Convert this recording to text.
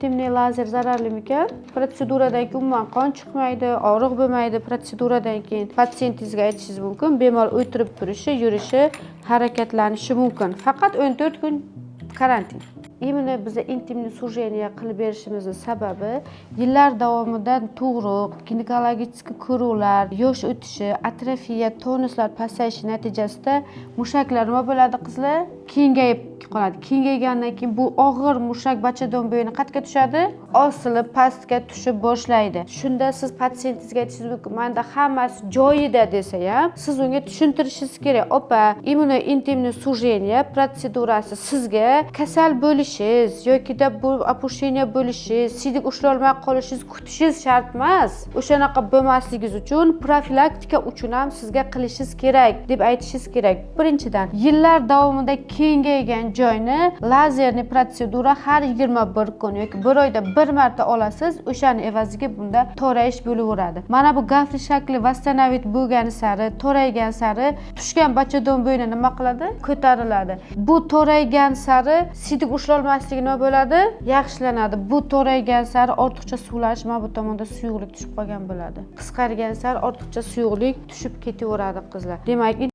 Интимный lazer zararlimikan? Protseduradan keyin umuman qon chiqmaydi, og'riq bo'lmaydi. Protseduradan keyin patsientingizga aytishingiz mumkin, bemalol o'tirib turishi, yurishi, harakatlanishi mumkin. Faqat 14 kun karantin. Именно biza интимный сужение qilib berishimizni sababi yillar davomida tug'ruq, ginekologik ko'ruvlar, yosh o'tishi, atrofiya, tonuslar pasayishi natijasida mushaklar nima bo'ladi, qizlar? Kengayib qoladi. Kengaygandan keyin bu og'ir mushak bachadon bo'yni qayerga tushadi? Osilib, pastga tushib boshlaydi. Shunda siz patsientingizga aytishingiz mumkin, manda hammasi joyida desa ham, siz unga tushuntirishingiz kerak. Opa, именно интимный сужение protsedurasi sizga kasal bo'lishingiz yokida bu опушение bo'lishingiz, siydik ushlolmay qolishingiz kutishingiz shart emas. O'shanaqa bo'lmasligingiz uchun profilaktika uchun ham sizga qilishingiz kerak deb aytishingiz kerak. Birinchidan, yillar davomida kengaygan joyni лазерный protsedura har 21 kun yoki bir oyda bir marta olasiz, o'shani evaziga bunda torayish bo'laveradi. Mana bu gafli shakli восстановить bo'lgani sari, toraygan sari tushgan bachadon bo'yni nima qiladi? Ko'tariladi. Bu toraygan sari siydik ushlolmasligi nima bo'ladi? Yaxshilanadi. Bu toraygan sari ortiqcha suvlanish, mana bu tomonda suyuqlik tushib qolgan bo'ladi. Qisqargan sari ortiqcha suyuqlik tushib ketaveradi, qizlar. Demak,